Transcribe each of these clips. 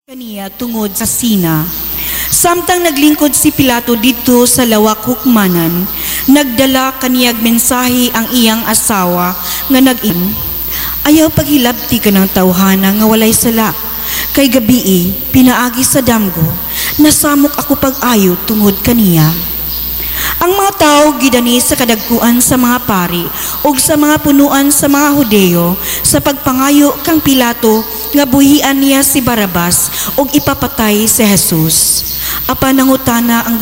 Kaniya tungod sa sina. Samtang naglingkod si Pilato didto sa lawak hukmanan, nagdala kaniyag mensahe ang iyang asawa nga nag-ingon, "Ayaw paghilabti kanang tawhana nga walay sala. Kay gabii, pinaagi sa damgo, nasamok ako pag-ayo tungod kaniya." Ang mga tao gidani sa kadagkuan sa mga pari ug sa mga punuan sa mga Hudeo sa pagpangayo kang Pilato nga buhian niya si Barabas ug ipapatay si Jesus. Apan nangutana ang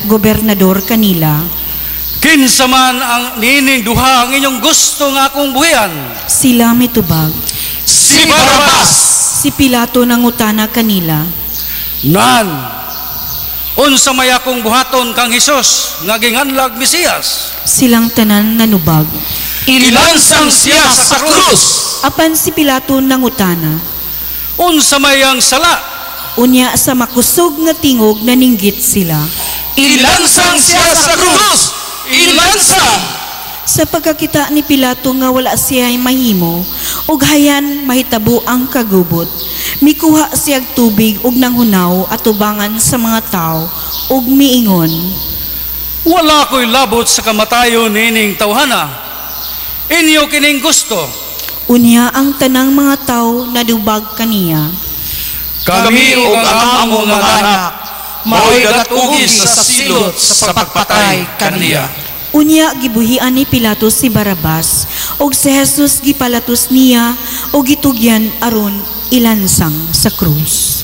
gobernador kanila, "Kinsa man ang niining duha ang inyong gusto nga akong buhian?" Sila mitubag, "Si Barabas!" Si Pilato nangutana kanila, "Nan, unsa may akong buhaton kang Hesus nga ginganlag Mesiyas?" Silang tanan nanubag, "Ilansang siya sa krus!" Apan si Pilato nangutana, "Unsa may iyang sala?" Unya sa makusog nga tingog naninggit sila, "Ilansang siya sa krus! Ilansang!" Sa pagkakita ni Pilato nga wala siya mahimo, ug hayan mahitabo ang kagubot, mikuha siyag tubig ug nanghunaw atubangan sa mga tao ug miingon, "Wala ko'y labot sa kamatayon niining tawhana. Inyo kining gusto." Unya ang tanang mga tao nadubag kaniya. "Kami ug ang among mga anak mao'y gatugi sa silot sa pagpatay kaniya." Unya gibuhian ni Pilato si Barabas ug si Jesus gipalatos niya ug gitugyan aron ilansang sa krus.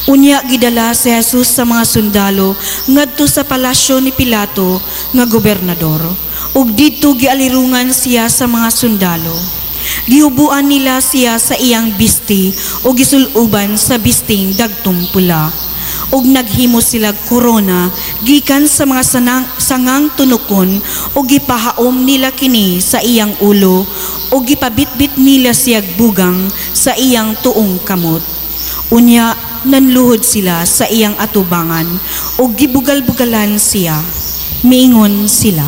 Unya gidala si Jesus sa mga sundalo ngadto sa palasyo ni Pilato nga gobernador ug didto gialirungan siya sa mga sundalo. Gihubuan nila siya sa iyang bisti ug gisuluban sa bisting dagtong pula. Ug naghimo sila korona gikan sa mga sangang tunukon ug gipahaom nila kini sa iyang ulo ug gipabitbit nila siyag bugang sa iyang tuong kamot. Unya nanluhod sila sa iyang atubangan ug gibugal-bugalan siya. Miingon sila,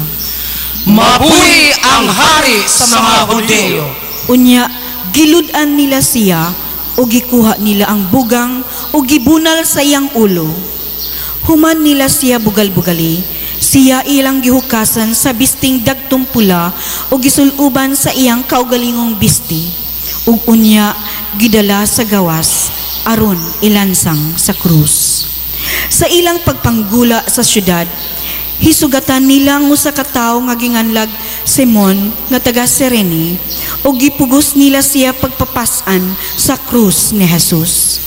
"Mabuhi ang hari sa mga Hudeo!" Unya gilud-an nila siya ug gikuha nila ang bugang ug gibunal sa iyang ulo. Human nila siya bugal-bugali, siya ilang gihukasan sa bisting dagtong pula ug gisuluban sa iyang kaugalingong bisti. Ug unya gidala sa gawas aron ilansang sa krus. Sa ilang pagpanggula sa syudad, hisugatan nila ang usa ka tawo nga ginganlag Simon nga taga Cirene ug gipugos nila siya pagpapas-an sa krus ni Jesus.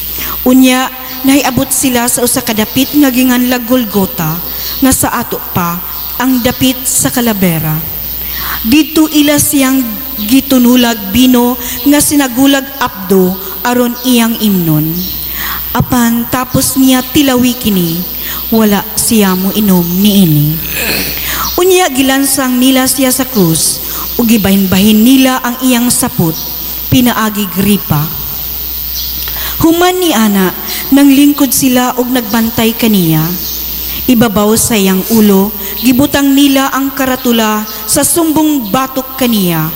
Unya nahiabot sila sa usa ka dapit nga ginganlag Golgota, nga sa ato pa ang Dapit sa Kalabera. Didto ila siyang gitunulag bino nga sinagulag apdo aron iyang imnon. Apan tapos niya tilawi kini, wala siya mo inom niini. Unya gilansang nila siya sa krus ug gibahin-bahin nila ang iyang sapot pinaagi gripa. Human ni ana, nanglingkod sila og nagbantay kaniya. Ibabaw sa iyang ulo, gibutang nila ang karatula sa sumbong batok kaniya: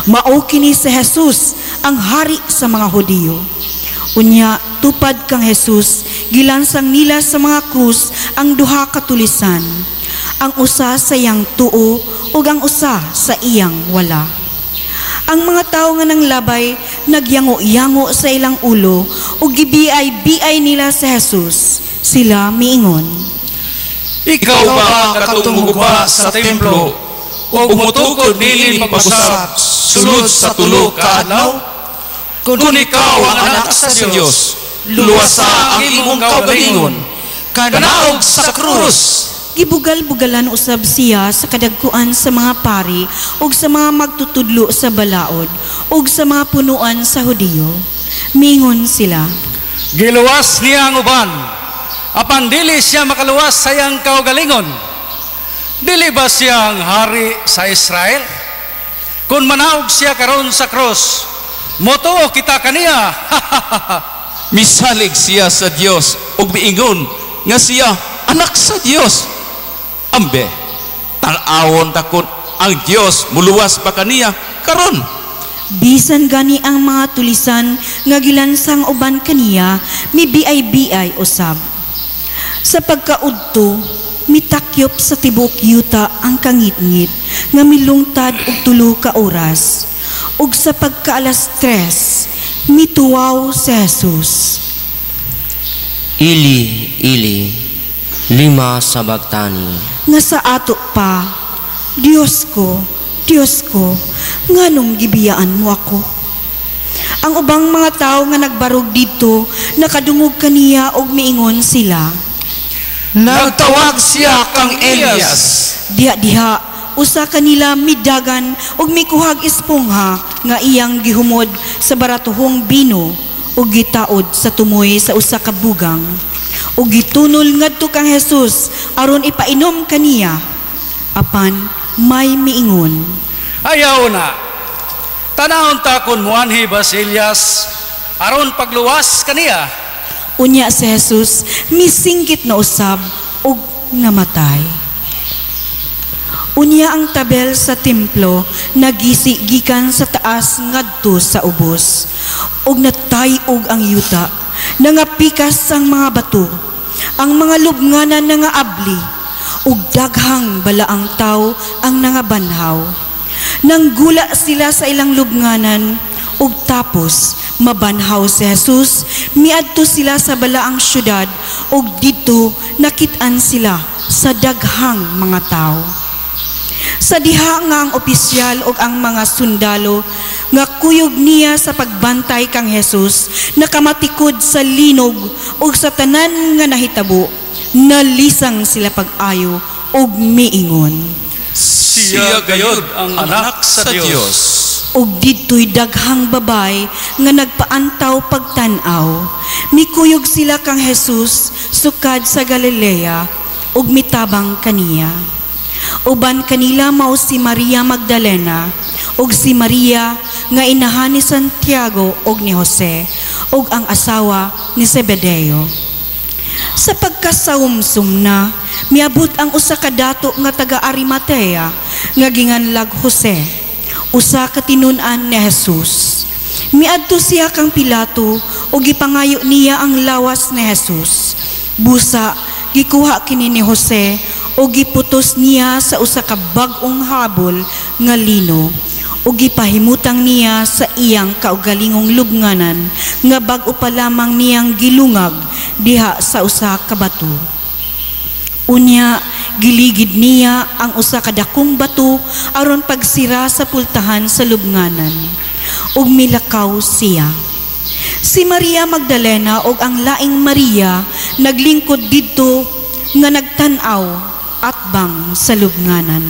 "Mao kini si Jesus, ang hari sa mga Hudiyo." Unya tupad kang Jesus, gilansang nila sa mga krus ang duha ka tulisan, ang usa sa iyang tuo ug ang usa sa iyang wala. Ang mga tawo nga nanglabay nagyango-yango sa ilang ulo ug gibiay-biay nila sa Jesus. Sila miingon, "Ikaw ba katong muguba sa templo ug mutukod niini pag-usab sulod sa 3 ka adlaw? Kung ikaw ang anak sa Dios, luwasa ang imong kaugalingon. Kanaog sa krus!" Gibugal-bugalan usab siya sa kadagkuan sa mga pari ug sa mga magtutudlo sa balaod ug sa mga punuan sa Hudiyo. Mingon sila, "Giluwas niya ang uban, apan dili siya makaluwas sa iyang kaugalingon. Dili ba siya ang hari sa Israel? Kung manaog siya karon sa krus, motuo kita kaniya." Misalig siya sa Dios ug miingon nga siya anak sa Dios. Ambe, tan-awon ta kon ang Dios muluwas pa kaniya karon. Bisan gani ang mga tulisan nga gilansang uban kaniya mibiay-biay usab. Sa pagkaudto, mitakyop sa tibuok yuta ang kangitngit nga milungtad og 3 ka oras. Ug sa pagkaalas 3, mituwaw si Jesus. Ili, ili, lima sabagtani. Nga sa ato pa, Diyos ko, Diyos ko, nganong gibiyaan mo ako? Ang ubang mga tao nga nagbarog didto, nakadungog kaniya og miingon sila. Nagtawag siya kang Elias. Diha-diha, usa kanila midagan og mikuhag espongha nga iyang gihumod sa baratuhong bino ug gitaod sa tumoy sa usa ka bugang ug gitunol ngadto kang Jesus aron ipainom kaniya. Apan may miingon, Ayaw na, tanahon ta kun muanhi ba si Elias aron pagluwas kaniya. Unya si Jesus misinggit na usab ug namatay. Unya ang tabel sa templo nagisi gikan sa taas ngadto sa ubos, ug natay-og ang yuta, nangapikas ang mga bato, ang mga lubnganan nangaabli, ug daghang balaang tawo ang nangabanhaw. Nanggula sila sa ilang lubnganan, ug tapos mabanhaw si Jesus, miadto sila sa balaang syudad, ug didto nakit-an sila sa daghang mga tawo. Sa diha nga ang opisyal ug ang mga sundalo nga kuyog niya sa pagbantay kang Jesus nakamatikod sa linog ug sa tanan nga nahitabo, nalisang sila pag-ayo ug miingon. Siya gayod ang anak sa Dios. Ug didto'y daghang babay nga nagpaantaw pagtan-aw. Mikuyog sila kang Jesus sukad sa Galilea ug mitabang kaniya. Uban kanila mao si Maria Magdalena ug si Maria nga inahan ni Santiago ug ni Jose ug ang asawa ni Zebedeo. Sa pagkasaumsum na, miabot ang usa ka dato nga taga Arimatea nga ginganlag Jose, usa ka tinun-an ni Jesus. Miadto siya kang Pilato ug gipangayo niya ang lawas ni Jesus. Busa gikuha kini ni Jose ug giputos niya sa usa ka bag-ong habol nga lino ug gipahimutang niya sa iyang kaugalingong lubnganan nga bag-o pa lamang niyang gilungag diha sa usa ka bato. Unya giligid niya ang usa ka dakong bato aron pagsira sa pultahan sa lubnganan, ug milakaw siya. Si Maria Magdalena ug ang laing Maria naglingkod didto nga nagtan-aw atbang sa lubnganan.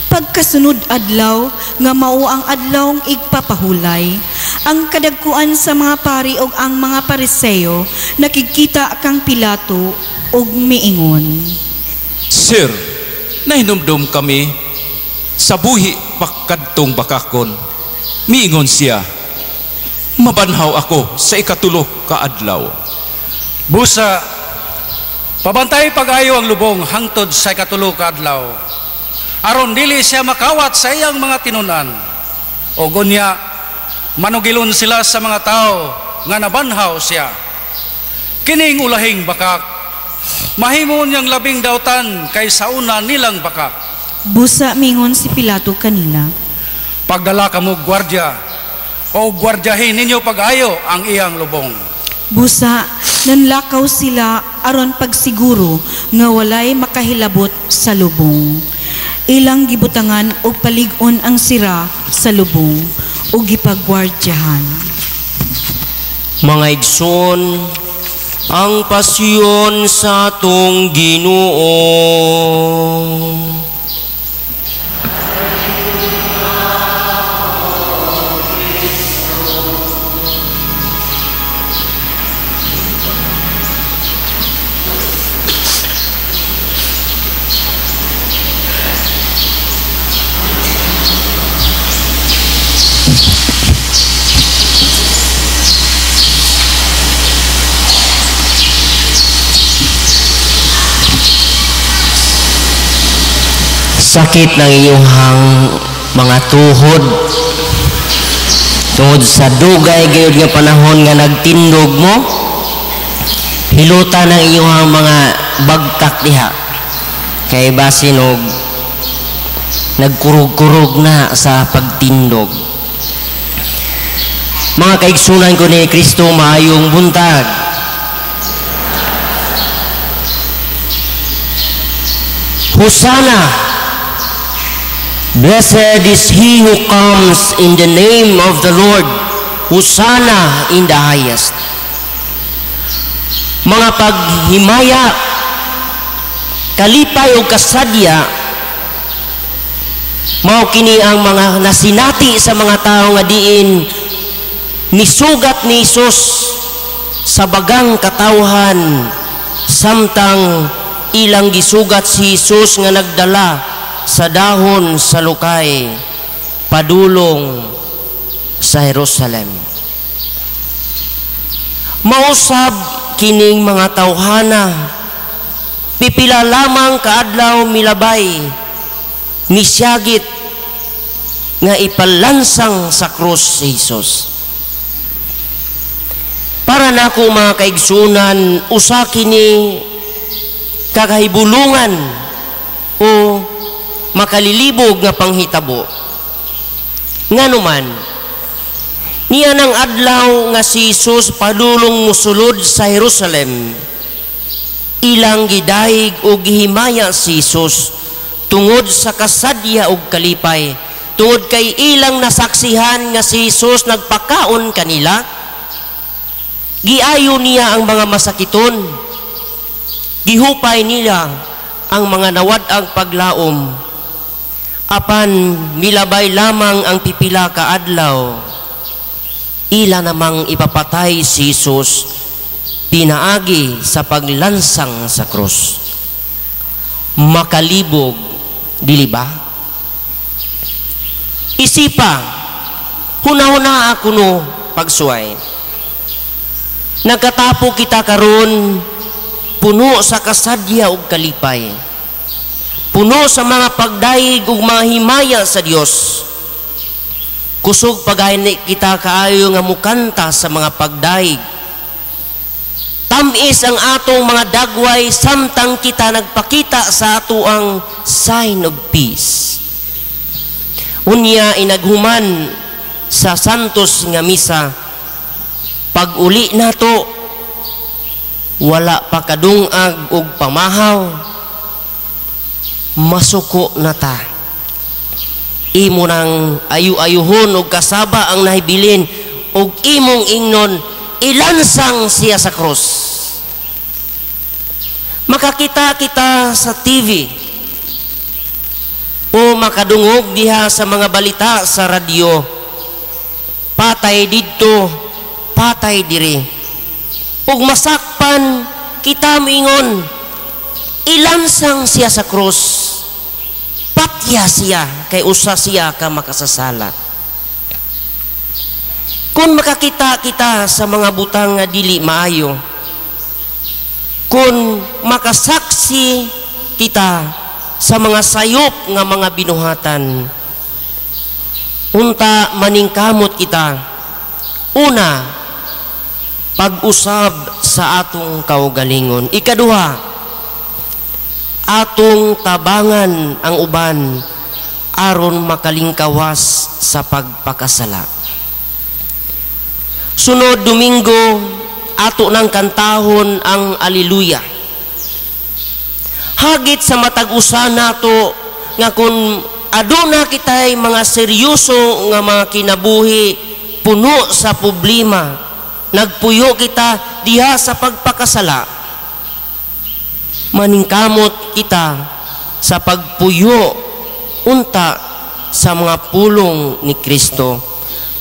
Pagkasunod adlaw nga mao ang adlawng igpapahulay, ang kadagkuan sa mga pari ug ang mga Pariseo nakikita kang Pilato ug miingon. Sir, nahinumdum kami sa buhi pakadtong bakakon. Miingon siya, mabanhaw ako sa 3 ka adlaw. Busa, pabantay pag-ayo ang lubong hangtod sa 3 ka adlaw, aron dili siya makawat sa iyang mga tinunan. O gunya, manugilon sila sa mga tao nga nabanhaw siya. Kining ulahing bakak, mahimo niyang labing dautan kay sa una nilang bakak. Busa mingon si Pilato kanila, Pagdala kamo gwardya, o gwardyahin ninyo pag-ayo ang iyang lubong. Busa nanlakaw sila aron pagsiguro nga walay makahilabot sa lubong. Ilang gibutangan og palig-on ang sira sa lubong ug gipagwardyahan. Mga igsoon, ang pasyon sa atong Ginoo. Sakit ng iyong mga tuhod, Tungod sa dugay gayud nga panahon nga nagtindog mo, hilutan ang inyong mga bagtak diha. Kay basin og nagkurog-kurog na sa pagtindog. Mga kaigsunan ko ni Kristo, maayong buntag. Hosanna! Blessed is he who comes in the name of the Lord. Hosanna in the highest. Mga paghimaya, kalipay o kasadya, mao kini ang mga nasinati sa mga tao nga diin nisugat ni Hesus sa bagang katawhan samtang ilang gisugat si Hesus nga nagdala sa dahon sa lukay padulong sa Jerusalem. Mausab kining mga tawhana, pipila lamang kaadlaw milabay, misyagit nga ipalansang sa krus si Hesus. Para nako mga kaigsunan, usa kini kakahibulungan o makalilibog nga panghitabo. Nganuman, niya ng adlaw nga si Hesus padulong musulod sa Jerusalem, ilang gidayeg o gihimaya si Hesus tungod sa kasadya og kalipay, tungod kay ilang nasaksihan nga si Hesus nagpakaon kanila, giayo niya ang mga masakiton, gihupay nila ang mga nawad-ang paglaom. Apan milabay lamang ang pipila ka adlaw, ila namang ipapatay si Hesus pinaagi sa paglansang sa krus. Makalibog, dili ba? Isipa, hunahuna ako no pagsuway. Nagkatapo kita karon puno sa kasadya ug kalipay, puno sa mga pagdayeg ug mga himaya sa Dios. Kusog pagayni kita kaayo nga mukanta sa mga pagdayeg. Tamis ang atong mga dagway samtang kita nagpakita sa ato ang sign of peace. Unya inaghuman sa Santos nga misa, pag-uli nato wala pa kadungag og pamahaw, masuko na ta. Imo nang ayu-ayuhon og kasaba ang nahibilin og imong ingnon, ilansang siya sa krus. Makakita kita sa TV o makadungog diha sa mga balita sa radyo, patay didto, patay diri. Ug masakpan kita moingon, ilansang siya sa krus, patya siya kay usa siya ka makasasala. Kung makakita kita sa mga butang nga dili maayo, kung makasaksi kita sa mga sayop nga mga binuhatan, unta maningkamot kita. Una, pag-usab sa atong kaugalingon. Ikaduha, atong tabangan ang uban aron makalingkawas sa pagpakasala. Sunod Domingo, ato nang kantahon ang Alleluia. Hagit sa matag usa nato nga kung aduna kitay mga seryoso nga mga kinabuhi puno sa problema, nagpuyo kita diha sa pagpakasala, maningkamot kita sa pagpuyo unta sa mga pulong ni Kristo,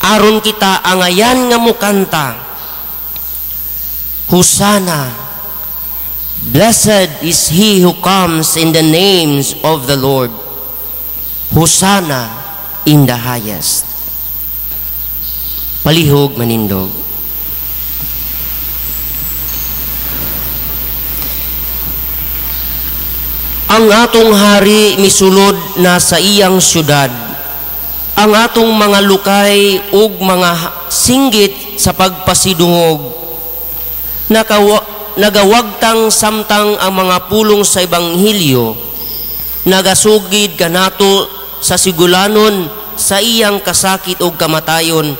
aron kita angayan nga mukanta, Hosanna, blessed is he who comes in the names of the Lord. Hosanna in the highest. Palihog manindog. Ang atong hari misulod na sa iyang syudad. Ang atong mga lukay ug mga singgit sa pagpasidungog nagawagtang samtang ang mga pulong sa Ebanghelyo, nagasugid kanato sa sigulanon sa iyang kasakit ug kamatayon.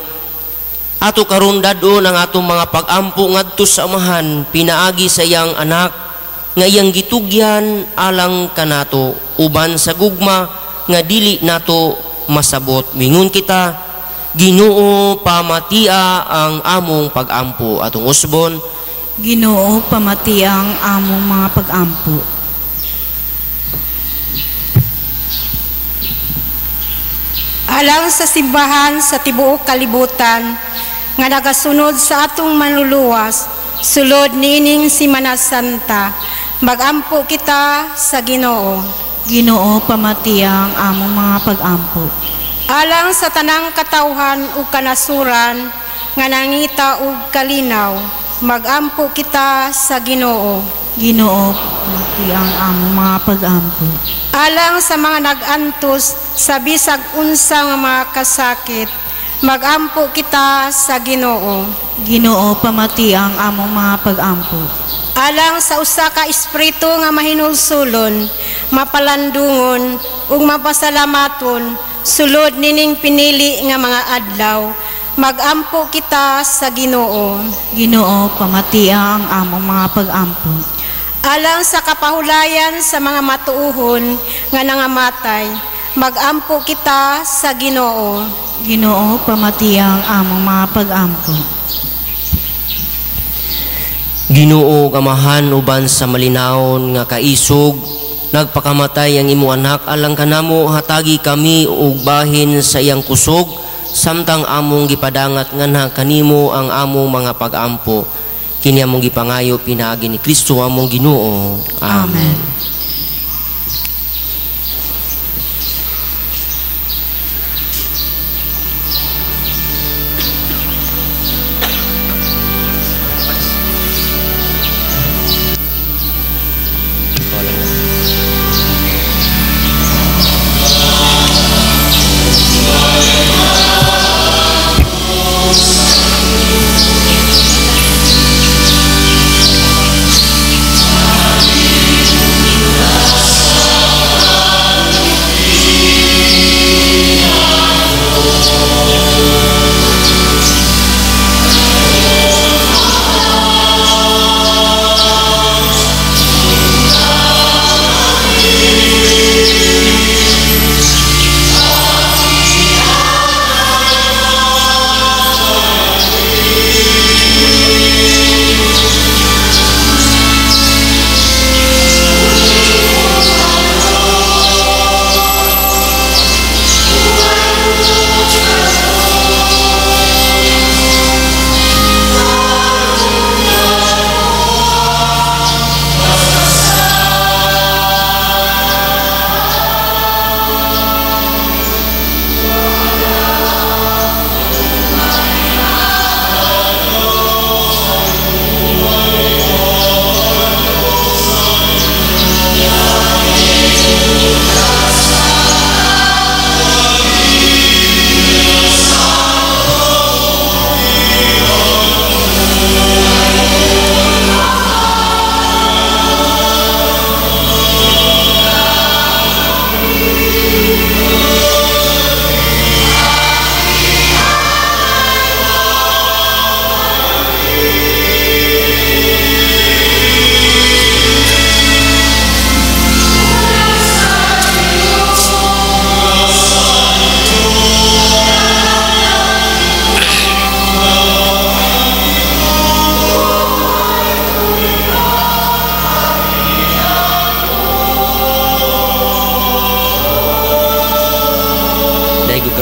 Ato karon dad-on ang atong mga pag-ampo ngadto sa Amahan pinaagi sa iyang anak nga iyang gitugyan alang kanato uban sa gugma nga dili nato masabot. Mingon kita, Ginoo, pamatia ang among pag-ampo. Atong usbon, Ginoo, pamatia ang among mga pag-ampo. Alang sa simbahan sa tibuok kalibutan nga nagasunod sa atong manluluwas, sulod niining Semana Santa, magampo kita sa Ginoo. Ginoo, pamatia ang among mga pag-ampo. Alang sa tanang katawhan ug kanasuran nga nangita og kalinaw, magampo kita sa Ginoo. Ginoo, pamatia ang among mga pag-ampo. Alang sa mga nag-antos sa bisag unsa nga mga kasakit, magampo kita sa Ginoo. Ginoo, pamatia ang among mga pag-ampo. Alang sa usa ka espiritu nga mahinulsulon, mapalandungon ug mapasalamaton, sulod nining pinili nga mga adlaw, magampo kita sa Ginoo. Ginoo, pamatia ang among mga pag-ampo. Alang sa kapahulayan sa mga matuohon nga nangamatay, magampo kita sa Ginoo. Ginoo, pamatia ang among mga pag-ampo. Ginoo, Amahan, uban sa malinawon nga kaisog, nagpakamatay ang imong anak alang kanamo, hatagi kami og bahin sa iyang kusog, samtang among gipadangat nganha kanimo ang among mga pag-ampo. Kini among gipangayo pinaagi ni Kristo among Ginoo. Amen. Amen.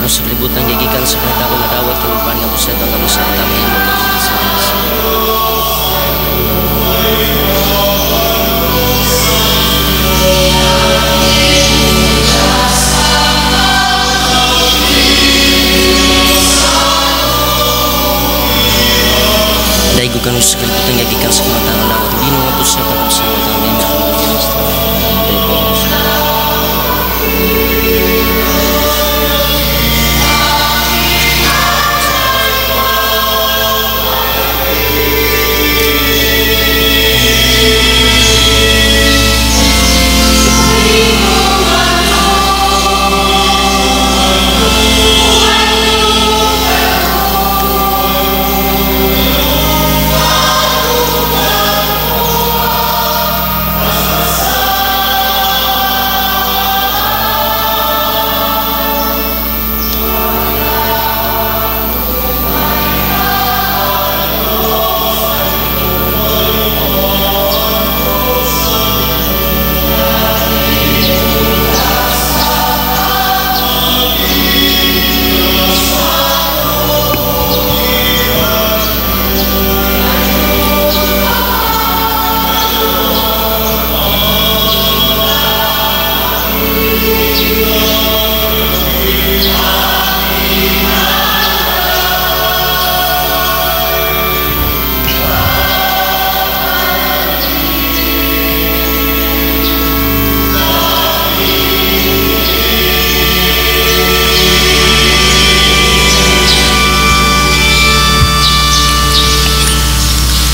Karon sa kalibutan gigikan sa kanita ko nadawat kanupan nga busad ang amo sa tama imo. Daigo karon sa kalibutan gigikan sa kanita ko nadawat Ginoo nga busad ang amo sa tama imo.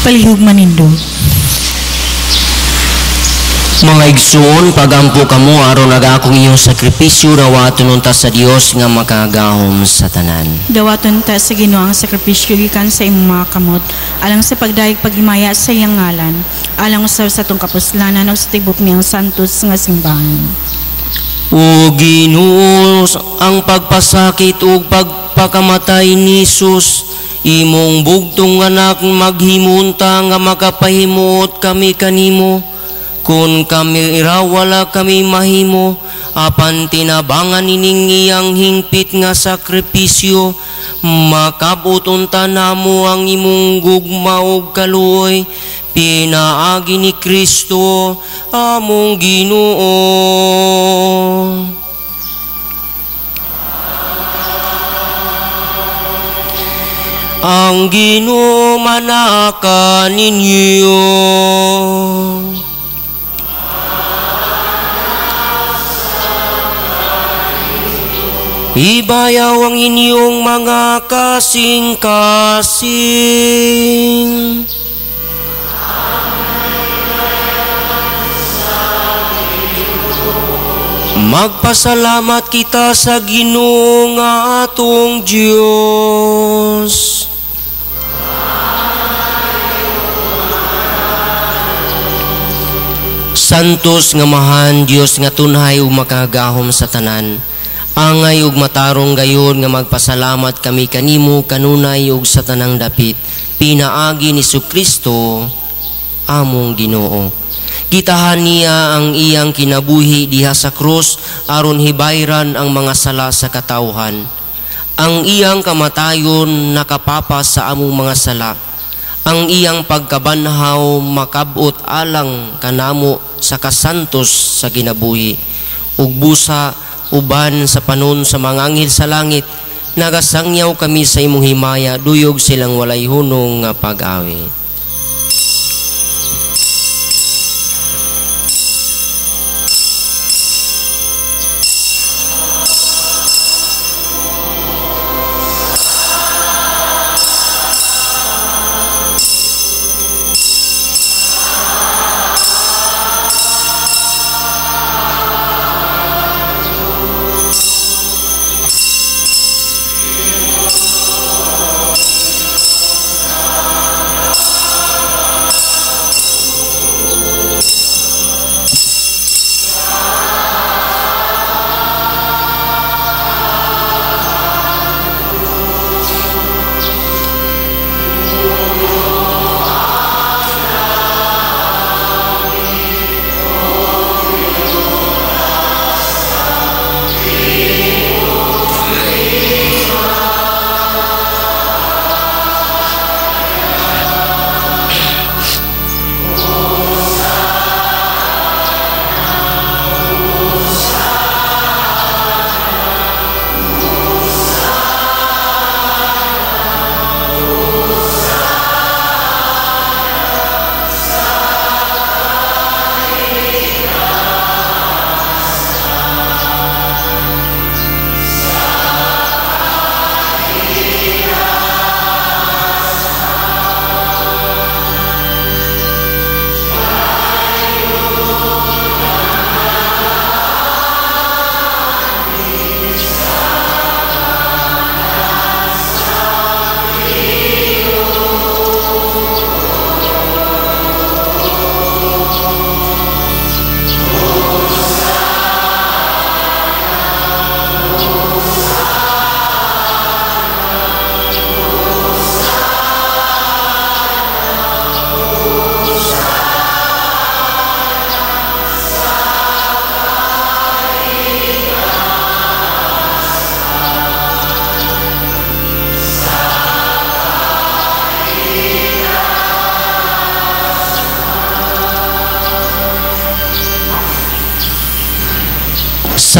Palihog manindog. Mga igsoon, pagampo kamo aron nag-akong iyong sakripisyo dawaton unta sa Dios nga makagahom sa tanan. Dawaton ta sa Ginoo ang sakripisyo gikan sa imong mga kamot alang sa pagdayeg paghimaya sa iyang ngalan, alang usab sa atong kapuslanan ug sa tibok niyang santos nga simbahan. O Ginoo, ang pagpasakit ug pagpakamatay ni Jesus, imong bugtong anak, maghimunta nga makapahimuot kami kanimo. Kung kami ira wala kami mahimo, apan tinabangan ining iyang hingpit nga sakripisyo, makabot unta namo ang imong gugma ug kaluoy, pinaagi ni Kristo among Ginoo. Ang Ginoo manaka ninyo. Ibayaw ang inyong mga kasing-kasing. Magpasalamat kita sa Ginoo nga atong Dios. Santos nga mahan Dios nga tunhay ug makagahom sa tanan. Angay ug matarong gayon nga magpasalamat kami kanimo kanunay ug sa tanang dapit, pinaagi ni Kristo among Ginoo. Gitahan niya ang iyang kinabuhi diha sa krus aron hibayran ang mga sala sa katawhan. Ang iyang kamatayon nakapapas sa among mga sala. Ang iyang pagkabanhaw makabot alang kanamo sa kasantos sa kinabuhi. Ug busa uban sa panon sa mga anghel sa langit, nagasangyaw kami sa imong himaya, duyog silang walay hunong nga pag-awi.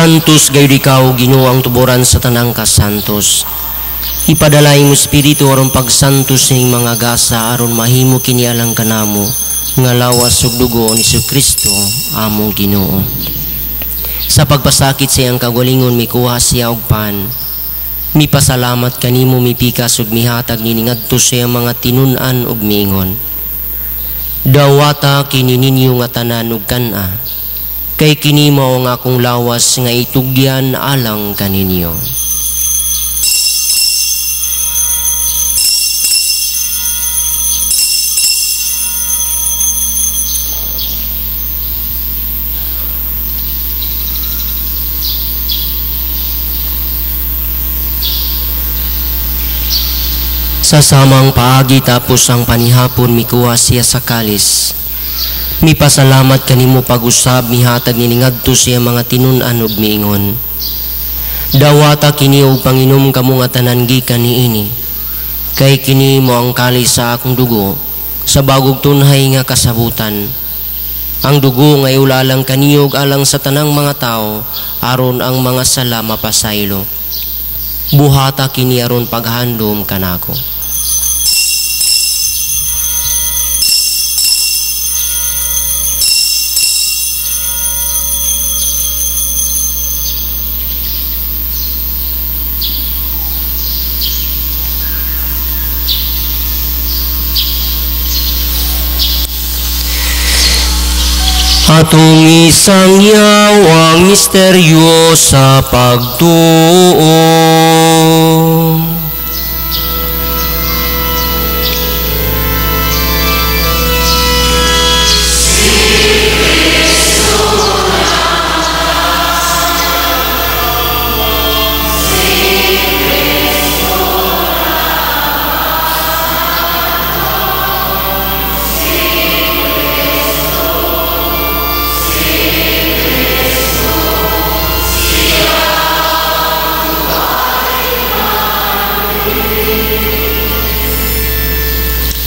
Santos gayud ikaw, Ginoo, ang tuboran sa tanang kasantos. Ipadala imong espiritu aron pagsantos ning mga gasa aron mahimo kini alang kanamo nga lawas ug dugo ni Kristo among Ginoo. Sa pagpasakit sa iyang kagalingon mikuha siya og pan. Mipasalamat kanimo, mipikas ug mihatag niini ngadto sa iyang mga tinun-an ug miingon. Dawata kini ninyo nga tanan ug kan-a, kay kini mao ang akong lawas nga itugyan alang kaninyo. Sa samang paagi tapos ang panihapon, mikuha siya sa kalis. Mipasalamat kanimo pag-usab, mihatag niningadto siya mga tinun-an ug miingon. Dawata kini og panginom kamo nga tanan gikan niini. Kay kini mo ang kalis sa akong dugo, sa bagog tunhay nga kasabutan. Ang dugo nga iulalang kaniyog alang sa tanang mga tao, aron ang mga sala mapasaylo. Buhata kini aron paghandom kanako. Atong isang yawang misteryo sa pagtuo.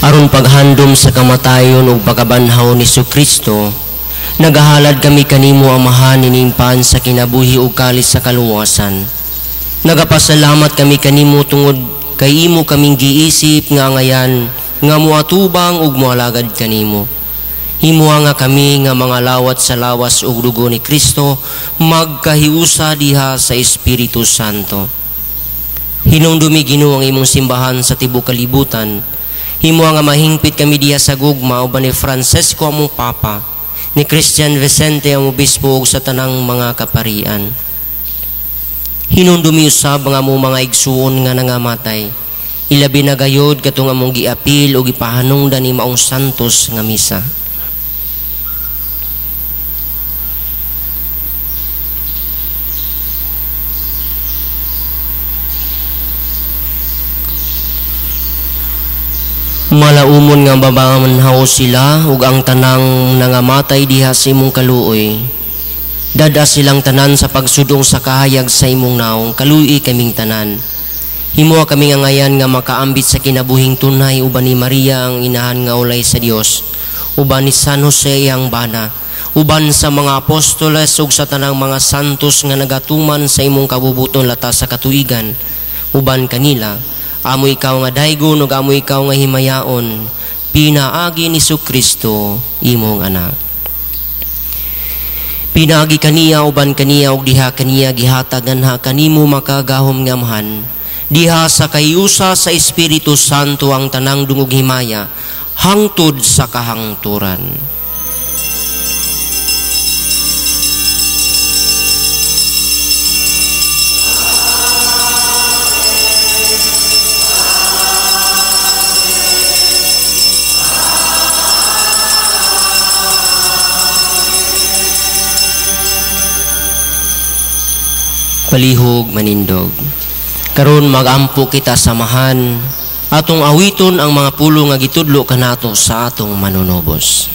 Aron paghandom sa kamatayon ug pagkabanhaw ni Kristo, nagahalad kami kanimo Amahan ining pan sa kinabuhi ug kalis sa kaluwasan. Nagapasalamat kami kanimo tungod kay imo kaming giisip nga angayan nga moatubang ug moalagad kanimo. Himoa nga kami nga mga lawat sa lawas ug dugo ni Kristo magkahiusa diha sa Espiritu Santo. Hinumdumi Ginoo ang imong simbahan sa tibuok kalibutan. Himo nga mahingpit kami diha sa gugma uban ni Francesco among Papa, ni Christian Vicente ang obispo ug sa tanang mga kaparian. Hinumdumi usab ang among mga igsuon nga nangamatay. Ilabi na gayod katong among giapil ug gipahanungdan ni maong santos nga misa. Malaumon nga mabanhaw sila ug ang tanang nangamatay diha sa imong kaluoy. Dada silang tanan sa pagsudong sa kahayag sa imong naong, kaluoy kaming tanan. Himoa kami nga ngayan nga makaambit sa kinabuhing tunay uban ni Maria ang inahan nga ulay sa Dios, uban ni San Jose ang bana, uban sa mga apostoles ug sa tanang mga santos nga nagatuman sa imong kabubuton lata sa katuigan, uban kanila. Amo ikaw nga daygon ug amo ikaw nga himayaon, pinaagi ni Kristo imong anak. Pinaagi kaniya uban kaniya ug diha kaniya gihatag anha kanimo makagahom nga Amahan, diha sa kayusa sa Espiritu Santo ang tanang dungog himaya hangtod sa kahangturan. Palihog manindog. Karon magampo kita samahan atong awiton ang mga pulong nga gitudlo kanato sa atong manunubos.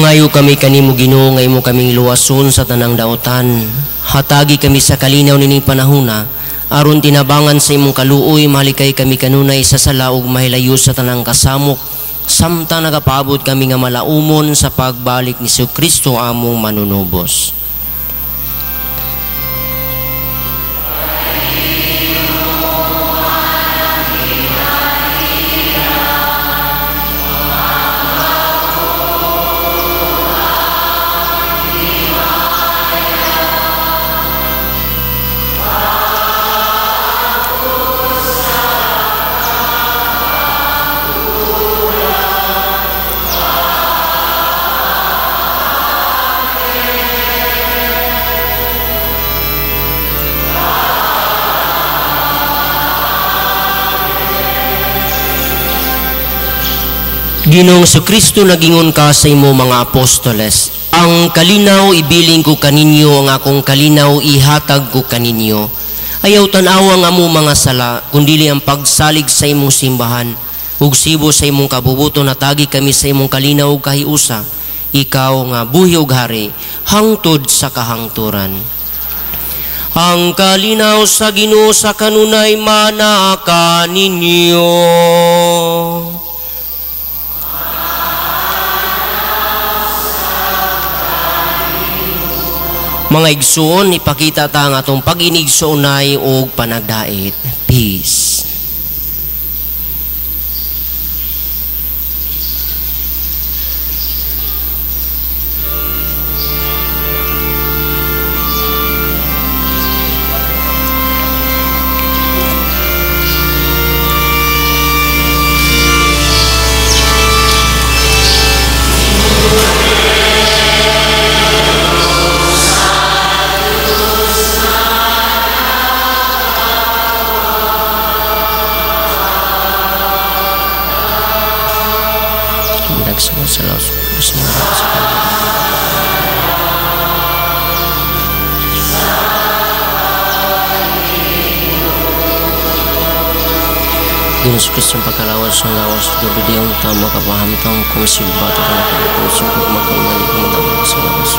Mangayo kami kanimo Ginoo nga imo kaming luwason sa tanang daotan. Hatagi kami sa kalinaw nining panahona aron tinabangan sa imong kaluoy malikay kami kanunay sa sala ug mahilayo sa tanang kasamok samtang nagapaabot kami nga malaumon sa pagbalik ni Kristo among manunubos. Ginoong Kristo, nagingon ka sa imo mga apostoles, ang kalinaw ibilin ko kaninyo, ang akong kalinaw ihatag ko kaninyo. Ayaw tan-awa ang amo mga sala, kundili ang pagsalig sa imong simbahan. Ug sibo sa imong kabubuton, natagi kami sa imong kalinaw ug kahiusa. Ikaw nga buhi ug hari, hangtod sa kahangturan. Ang kalinaw sa Ginoo sa kanunay manaka ninyo. Mga igsoon, ipakita ta ang atong pag-inigsoonay og panagdait. Peace. Ginoong Kristo, pagkalawas ng lawas, dubidiyong tama kapahamtang kung silbato ka na kung magkaungali kung matawag sa lawas.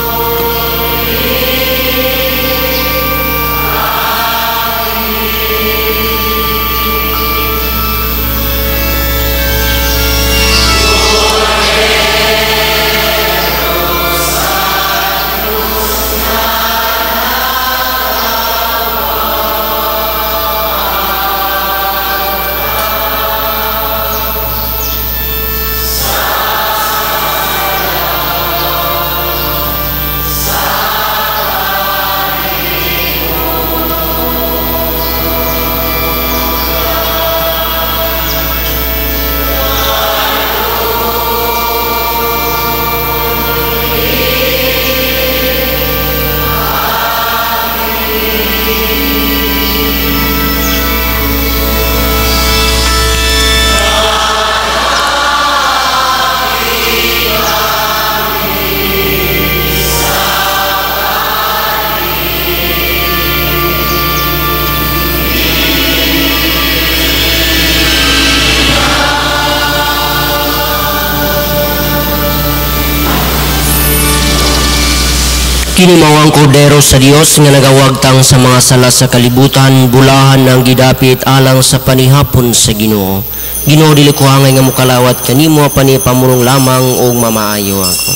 Kini mao ang kordero sa Dios nga nagawagtang sa mga sala sa kalibutan, bulahan ang gidapit alang sa panihapon sa Ginoo. Ginoo, dili ko angay nga mokalawat kanimo, panipamurong lamang og mamaayo ako.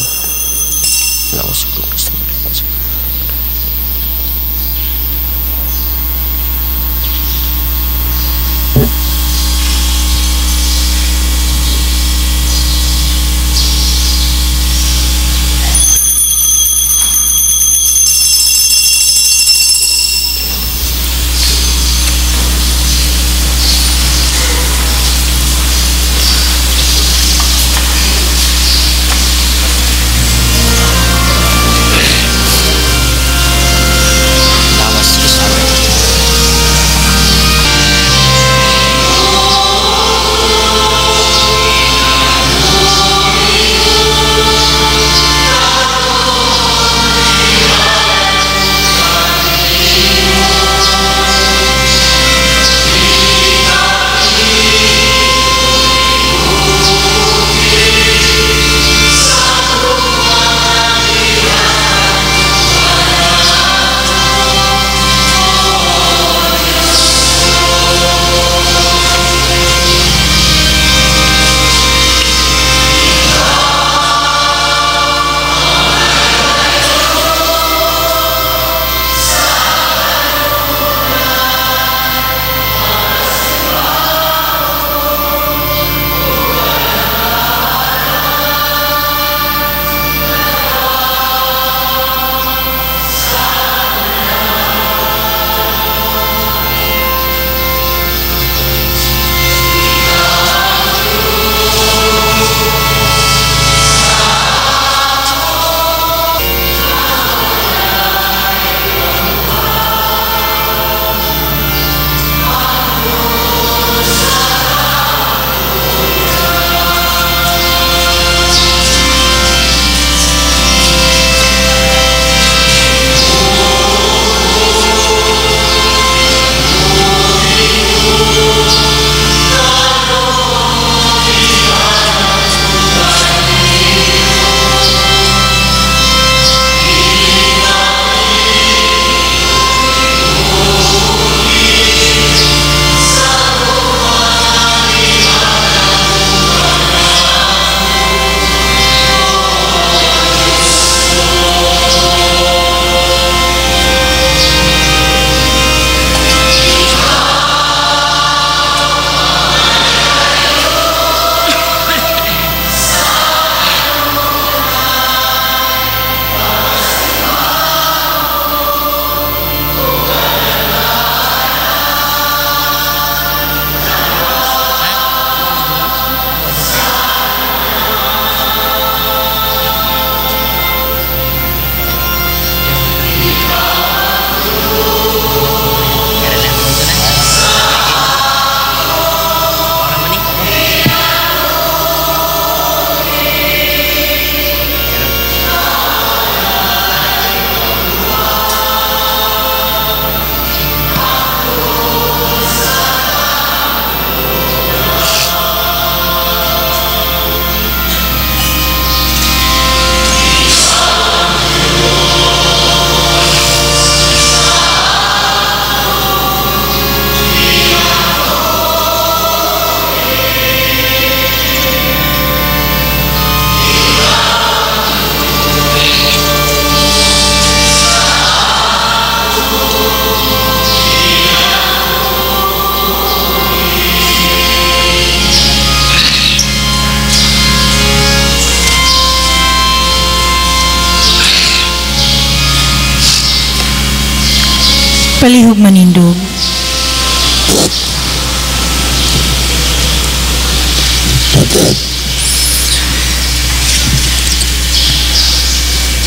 Palihog manindog.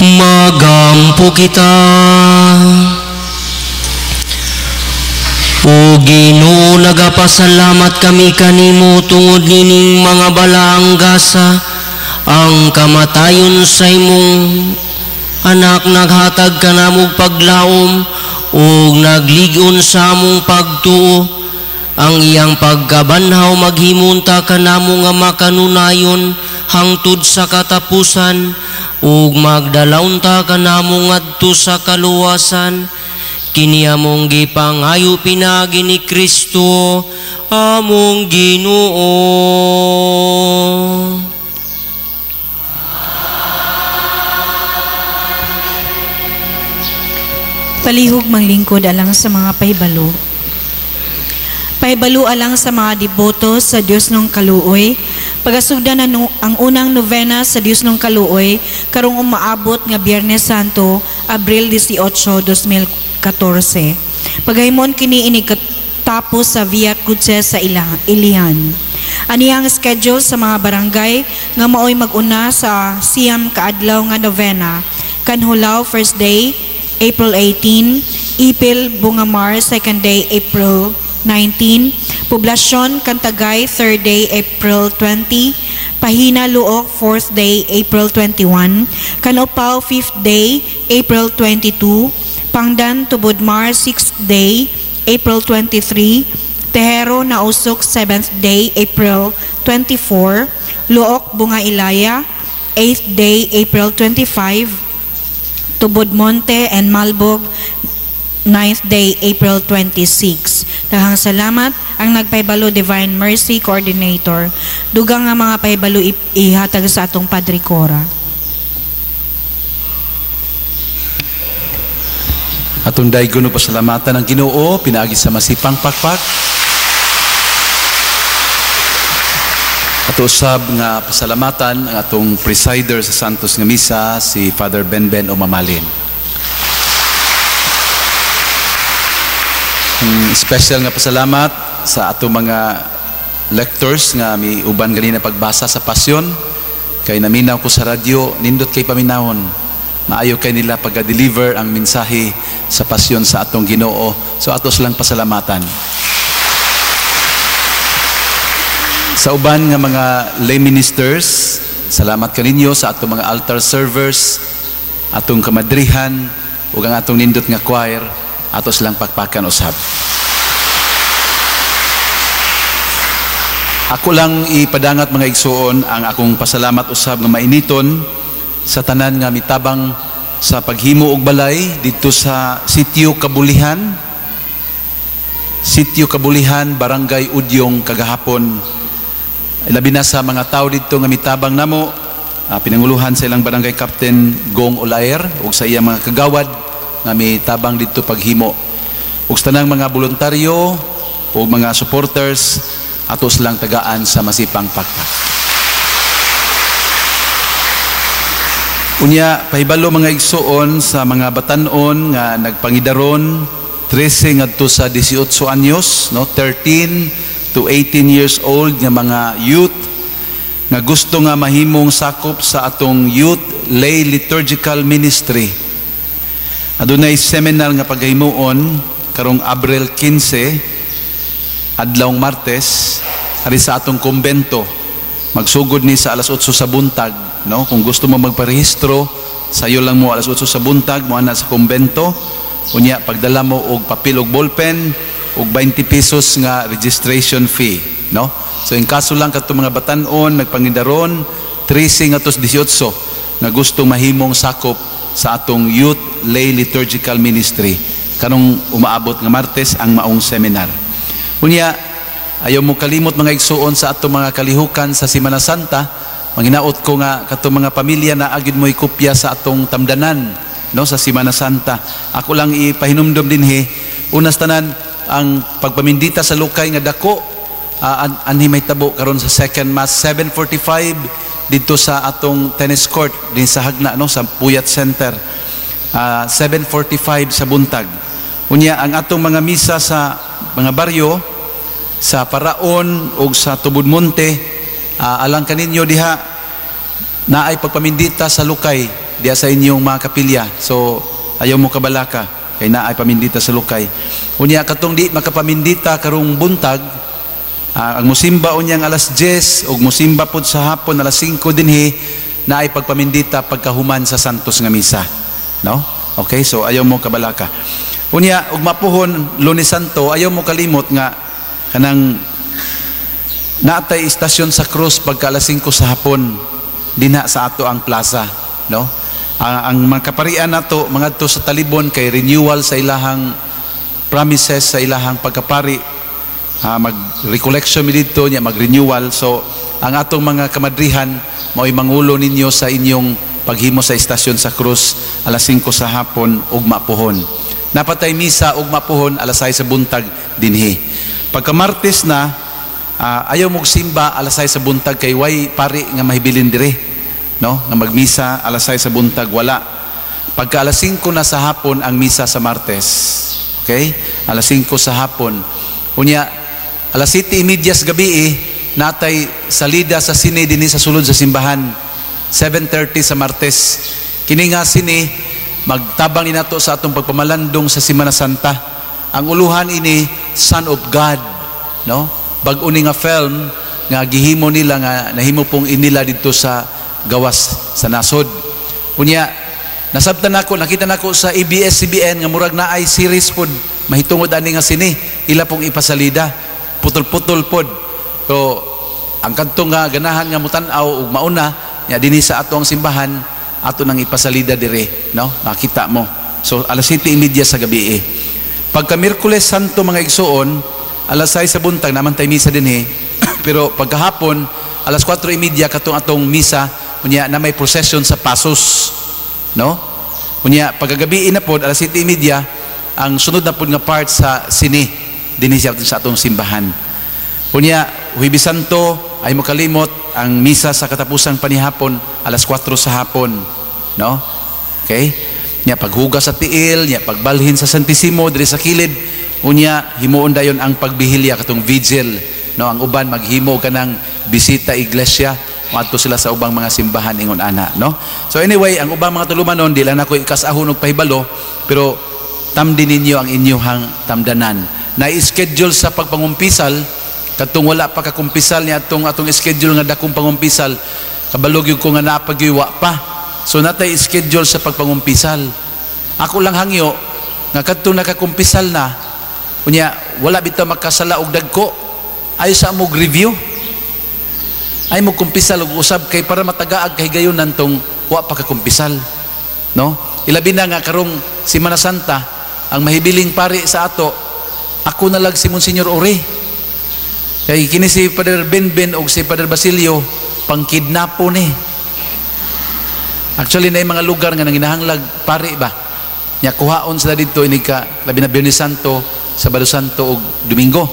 Magampo kita. O Ginoo, nagapasalamat kami kanimo tungod nining mga balaang gasa. Ang kamatayon sa imong anak naghatag kanamog paglaom ug naglig-on sa among pagtuo. Ang iyang pagkabanhaw maghimunta kanamo nga makanunayon hangtod sa katapusan ug magdalawon ta kanamo ngadto sa kaluwasan. Kini among gipangayo pinaagi ni Kristo among Ginoo. Palihog manglingkod alang sa mga pahibalo. Pahibalo alang sa mga deboto sa Dios ng Kaluoy. Pagasugdan na ang unang novena sa Dios ng Kaluoy karong umaabot nga Biyernes Santo, Abril 18, 2014. Pagahimon kini inikatapos sa Via Crucis sa Ilihan. Ani ang schedule sa mga barangay nga maoy mag-una sa siyam kaadlaw nga novena. Kanhulaw first day, April 18, Ipil Bungamar second day, April 19, Poblasyon Kantagay third day, April 20, Pahina Luok fourth day, April 21, Kanopaw fifth day, April 22, Pangdan Tubodmar sixth day, April 23, Tejero Nausok seventh day, April 24, Luok Bunga Ilaya eighth day, April 25, Tubod Monte and Malbog 9th day, April 26. Daghang salamat ang nagpahibalo Divine Mercy Coordinator. Dugang nga mga pahibalo ihatag sa atong Padre Cora. Atong daygon og pasalamatan ang Ginoo pinaagi sa masipang pakpak. Ato usab nga pasalamatan ang atong presider sa Santos nga Misa, si Father Benben Omamalin. Special nga pasalamat sa atong mga lectors nga miuban ganina pagbasa sa Pasyon. Kay naminaw ko sa radyo, nindot kay paminawon. Maayo kay nila pag-deliver ang mensahe sa Pasyon sa atong Ginoo. So ato silang pasalamatan. Sa uban nga mga lay ministers, salamat kaninyo sa atong mga altar servers, atong kamadrihan ug ang atong nindot nga choir, ato silang pakpakan usab. Ako lang ipadangat mga igsuon ang akong pasalamat usab nga mainiton sa tanan nga mitabang sa paghimo og balay didto sa Sitio Kabulihan. Sitio Kabulihan, Barangay Udyong, kagahapon. Labi na sa mga tao didto nga mitabang namo, pinanguluhan sa ilang barangay captain Gong Olaer ug sa iyang mga kagawad nga mitabang didto paghimo. Ug sa tanang mga voluntaryo ug mga supporters, ato silang tagaan sa masipang pakpak. Unya, pahibalo mga igsuon sa mga batan-on nga nagpangidaron 13 ngadto sa 18 anyos, no, 13 to 18 years old nga mga youth nga gusto nga mahimong sakop sa atong Youth Lay Liturgical Ministry. Adunay seminar nga paghimuon karong Abril 15, adlawng Martes, ari sa atong kumbento. Magsugod ni sa alas 8 sa buntag, no? Kung gusto mo magparehistro, sayo lang mo alas 8 sa buntag, mo ana sa kumbento. Unya pagdala mo og papel og ballpen og 20 pesos nga registration fee, no? So in kaso lang kadto mga batan-on nagpangidaron 13 ngadto 18 nga gusto mahimong sakop sa atong Youth Lay Liturgical Ministry kanong umaabot nga Martes ang maong seminar. Unya, ayaw mo kalimot mga igsuon sa atong mga kalihukan sa Semana Santa. Manginaot ko nga katong mga pamilya na agid mo'y kopya sa atong tamdanan, no, sa Semana Santa. Ako lang ipahinumdom dinhi, unas tanan ang pagpamindita sa lukay nga dako, anhi may tabo karon sa second mass 7:45 didto sa atong tennis court din sa Hagna, no, sa Puyat Center. 7:45 sa buntag. Unya ang atong mga misa sa mga baryo sa Paraon ug sa Tubod Monte, alang kaninyo diha naay pagpamindita sa lukay diha sa inyong mga kapilya. So ayaw mo kabalaka kay naay pamindita sa lukay. Unya katong di makapamindita karong buntag, ang musimba unyang alas 10 ug musimba pod sa hapon alas 5 dinhi, naay pagpamindita pagkahuman sa Santos nga misa, no? Okay, so ayaw mo kabalaka. Unya ug mapuhon Lunes Santo, ayaw mo kalimot nga kanang naatay istasyon sa krus pagka alas 5 sa hapon dinha sa ato ang plaza, no? Ang mga kaparian nato mangadto sa Talibon kay renewal sa ilahang promises sa ilahang pagkapari. Mag-recollection mi didto nya mag-renewal. So ang atong mga kamadrihan mao'y mangulo ninyo sa inyong paghimo sa istasyon sa krus alas 5 sa hapon ug mapuhon. Napatay misa ug mapuhon alas 6 sa buntag dinhi. Pagka Martes na, ayaw mog simba alas 6 sa buntag kay way pari nga mahibilin dire, no? Nga magmisa alas 6 sa buntag wala. Pagka alas 5 na sa hapon ang misa sa Martes. Okay? Alas 5 sa hapon. Unya alas 7:30 sa gabi natay salida sa sine dinhi sa sulod sa simbahan. 7:30 sa Martes. Kini nga sine magtabang ni nato sa atong pagpamalandong sa Semana Santa. Ang uluhan ini Son of God, no? Bag-o ni nga film nga gihimo nila nga nahimo pong inila didto sa gawas sa nasod. Unya nasabtan nako, nakita nako sa ABS-CBN nga murag naay series pod mahitungod ani nga sine, ila pong ipasalida, putol-putol pod. So ang kadto nga ganahan nga mutan-aw ug mauna nya dinhi sa ato ang simbahan, ato nang ipasalida dire, no? Makita mo. So alas 7:30 sa gabi. Pagka Miyerkules Santo mga igsuon, alas 6 sa buntag naman tay misa dinhi. Pero pagkahapon alas 4:30 katong atong misa, unya na may procession sa Pasos, no? Unya pagkagabi na pod alas 7:30 ang sunod na pod nga part sa sine dinhi sa atong simbahan. Unya Huwebes Santo ay mokalimot ang misa sa katapusang panihapon alas 4 sa hapon, no? Okay? Nya paghugas sa tiil, nya pagbalhin sa Santisimo diri sa kilid, unya himuon dayon ang pagbihilya katong vigil, no? Ang uban maghimo kanang bisita iglesia, moadto sila sa ubang mga simbahan ingon ana, no? So anyway, ang ubang mga tulumanon di lang nako ikasahon og pahibalo, pero tamdi ninyo ang inyong tamdanan. Na-schedule sa pagpangumpisal, katong wala pa kakumpisal niya atong atong schedule nga dakong pangumpisal, kabalog gyud ko nga napagyuwa pa. So natay schedule sa pagpangumpisal. Ako lang hangyo nga kadtong nakakumpisal na, unya wala bitaw makasala og dagko, ayo sa amog review. Ay mo kumpisal og usab kay para matagaag kay gayon nantong wa pa kakumpisal, no? Ilabi na nga karong Semana Santa, ang mahibiling pari sa ato, ako na lang si Monsignor Ore. Kay kini si Father Benben og si Father Basilio pangkidnapo ni. Actually na mga lugar nga nanginahanglag pari ba. Nya kuhaon sila didto inig ka labi na Biyernes Santo, Sabado Santo ug Domingo.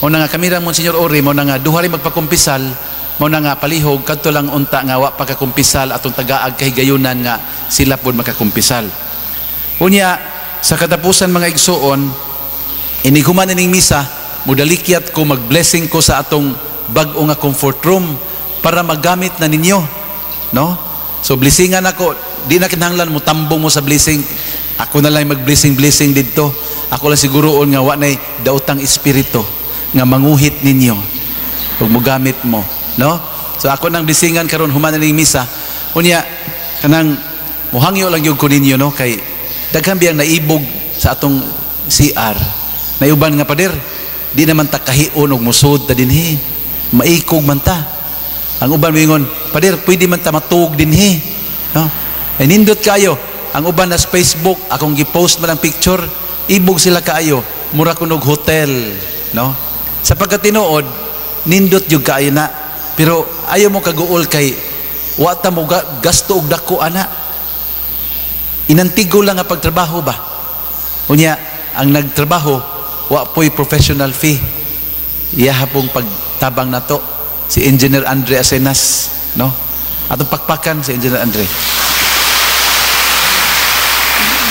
Mao na nga kami ra Monsignor Ore, mao na nga duha ri magpakumpisal, mao na nga palihog kadto lang unta nga wa pa kakumpisal atong tagaag kahigayunan nga sila pud makakumpisal. Unya sa katapusan mga igsuon, inig human ining misa, mudalikyat ko, mag-blessing ko sa atong bag-o nga comfort room para magamit na ninyo, no? So blessingan ako, di na kinahanglan mo tambong mo sa blessing. Ako na lang mag-blessing blessing didto. Ako lang siguroon nga wa nay daotang espiritu nga manguhit ninyo ug mogamit mo, no? So ako nang blessingan karon human na ning misa. Unya kanang muhangyo lang gyud ko ninyo, no, kay daghan biyang naibog sa atong CR. Naiuban nga pader, di naman ta kahion og musod ta dinhi. Maikog man ta. Ang uban moingon, pader, pwede man ta matuog dinhi, no? Ay nindot kayo. Ang uban na sa Facebook, akong gi-post man ang picture, ibog sila kaayo, mura kunog hotel, no? Sa pagkatinuod, nindot jud kaayo na. Pero ayaw mo kaguol kay wa ta mo gasto og dako ana. Inantigo lang nga pagtrabaho ba. Unya, ang nagtrabaho wa po'y professional fee. Iyaha pong pagtabang nato si Engineer Andre Asenas, no? Atong pakpakan si Engineer Andre.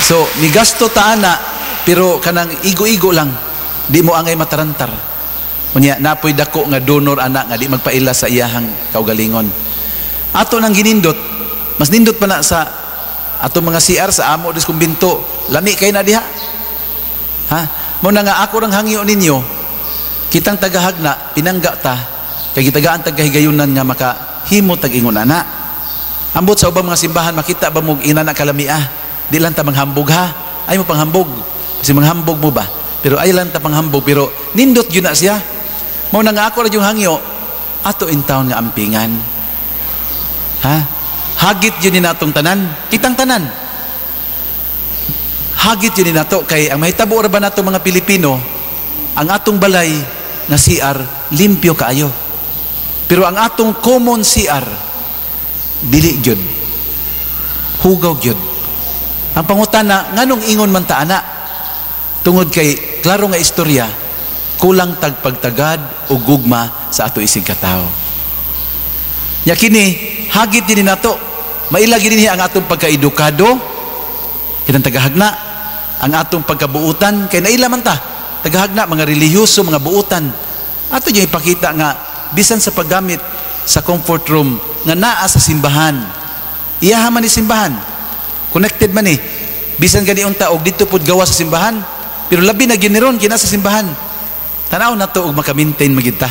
So, ni gasto ta ana, Pero kanang igo-igo lang, di mo angay matarantar. Unya napoy dako nga donor ana nga di magpaila sa iyahang kaugalingon. Ato nang ginindot, mas nindot pa na sa ato mga CR sa amo dis kumbinto, lami kay na diha. Ha? Mo na nga ako rang hangyo ninyo, kitang tagahagna pinangga ta kay gitagaan tag kahigayunan nga makahimo tag ingon ana. Ambot sa ubang mga simbahan makita ba mo inana kalamia? Di lang ta manghambog ha. Ay mo panghambog. Kasi manghambog mo ba? Pero ay lang ta panghambog pero nindot gyud na siya. Mao na nga ako ra yung hangyo ato in town nga ampingan. Ha? Hagit yun ni natong tanan, kitang tanan. Hagit yun ni nato kay ang mahitabo ra ba nato mga Pilipino, ang atong balay nga CR limpyo kaayo. Pero ang atong common CR dili gyud. Hugaw gyud. Ang pangutana nganong ingon man ta ana? Tungod kay klaro nga istorya, kulang tag pagtagad o gugma sa ato isig katawo. Nya kini hagit din nato, maila gid ang atong pagkaedukado kitang tagahagna, ang atong pagkabuutan kay naila man ta tagahagna mga relihiyoso, mga buutan. Ato yung ipakita nga bisan sa paggamit sa comfort room nga naa sa simbahan, iyaha man ni simbahan, connected man ni, bisan gani unta og didto pod gawa sa simbahan, pero labi na giniron kina sa simbahan. Tanaw na to og maka-maintain magid ta.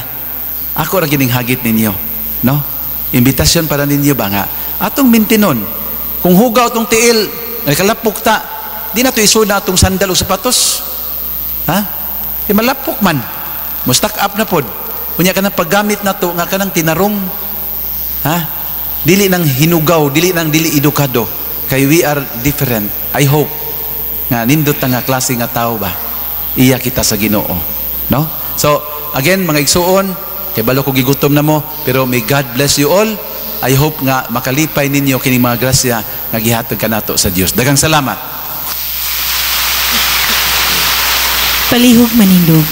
Ako ra gining hagit ninyo, no? Imbitasyon para ninyo ba nga atong maintenon. Kung hugaw tong tiil, nakalapok ta, di na to isod na atong sandal o sapatos. Ha? Di malapok man. Mo stack up na pod. Unya kanang paggamit na to nga kanang tinarong. Ha? Dili nang hinugaw, dili nang dili edukado. Kay we are different. I hope nga nindot ta nga klase nga tao ba. Iya kita sa Ginoo, no? So again mga igsuon, kay balo ko gigutom na mo, pero may God bless you all. I hope nga makalipay ninyo kining mga grasya nga gihatag kanato sa Dios. Daghang salamat. Palihog manindog.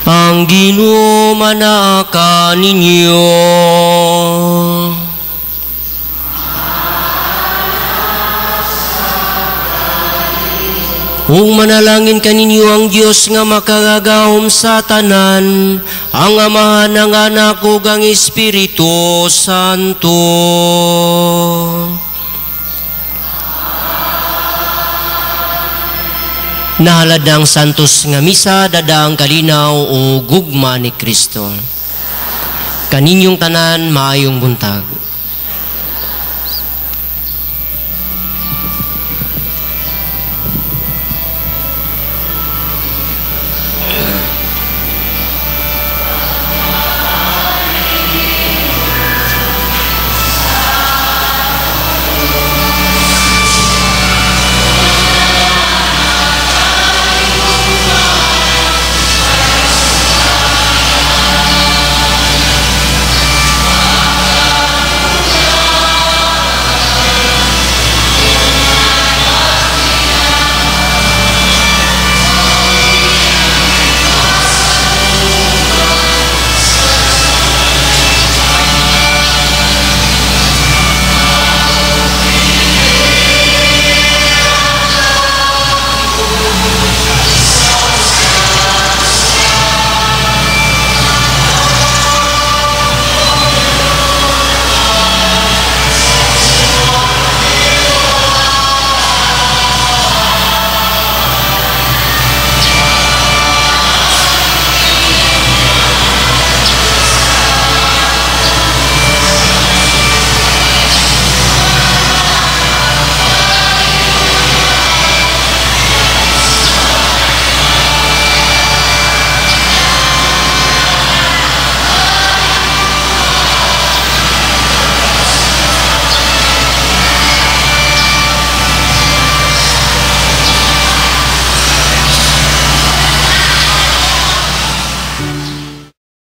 Ang Ginoo manaka ninyo. Ug manalangin kaninyo ang Dios nga makagagahom sa tanan, ang Amahan, ang Anak ug ang Espiritu Santo. Nahalad ang santos nga misa, dadaang kalinaw o gugma ni Kristo. Kaninyong tanan, maayong buntag.